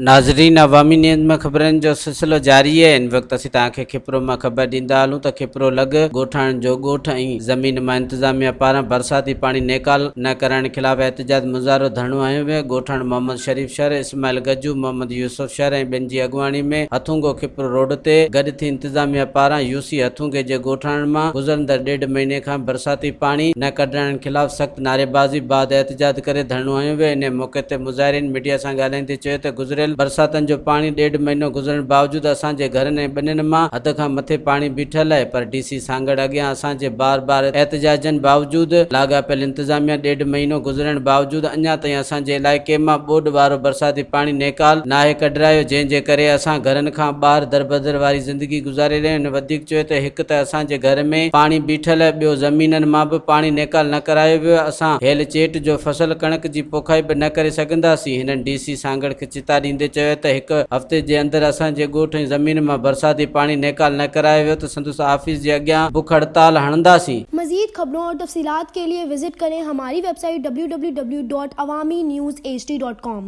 ناظرين عوامي نيوز ۾ خبرن جو سلسلو جاري آهي ان وقت اسين توهان کي کپرو مان خبر ڏيندا هلون ته کپرو لڳ ڳوٺاڻن جو ڳوٺ ۽ زمين مان انتظاميا پاران برساتي پاڻي نيڪال نه ڪرائڻ خلاف احتجاج مظاهرو ڌرڻو هنيو ويو ڳوٺاڻ محمد شريف شر، اسماعيل گجو، محمد يوسف شر ۽ ٻين جي اڳواڻي ۾ هٿونگو کپرو روڊ تي گڏ ٿي انتظاميا پاران يوسي هٿونگي جي ڳوٺاڻن مان گذرندڙ ڏيڍ مهيني کان برساتي پاڻي نه ڪڍرائڻ خلاف سخت نعريبازي بعد احتجاج ڪري ڌرڻو هنيو ويو انهي موقعي تي مظاهرين ميڊيا سان ڳالهائيندي چيو ته گذريل برساتن جو پاڻي ڏيڍ مهينو گذرڻ باوجود اسان جي گهرن ۽ ٻنين مان حد کان مٿي پاڻي بيٺل آهي پر ڊي سي سانگهڙ اڳيان اسان جي بار بار احتجاجن باوجود لاڳاپيل انتظاميا ڏيڍ مهينو گذرڻ باوجود اڃا تائين اسان جي علائقي مان ٻوڏ وارو برساتي پاڻي نيڪال ناهي ڪڍرايو جنهن جي ڪري اسان گهرن کان ٻاهر دربدر واري زندگي گذاري رهيا آهيون هن وڌيڪ چيو ته هڪ ته اسان جي گهر ۾ پاڻي بيٺل ٻيو زمينن مان به پاڻي نيڪال نه ڪرايو ويو اسان هيل چيٽ جو فصل ڪڻڪ جي پوکائي به نه ڪري سگهنداسين، هنن ڊي سي سانگهڙ کي چتاء ڏيندي چيو ته هڪ هفتي جي اندر اسان جي ڳوٺ ۽ زمين مان برساتي پاڻي نيڪال نه ڪرايو ويو ته سندس آفيس جي اڳيان بک هڙتال هڻنداسين. مزيد خبرون اور تفصيلات کے لئے وزٽ ڪرين ھماري web site www.awamiNewsHD.com.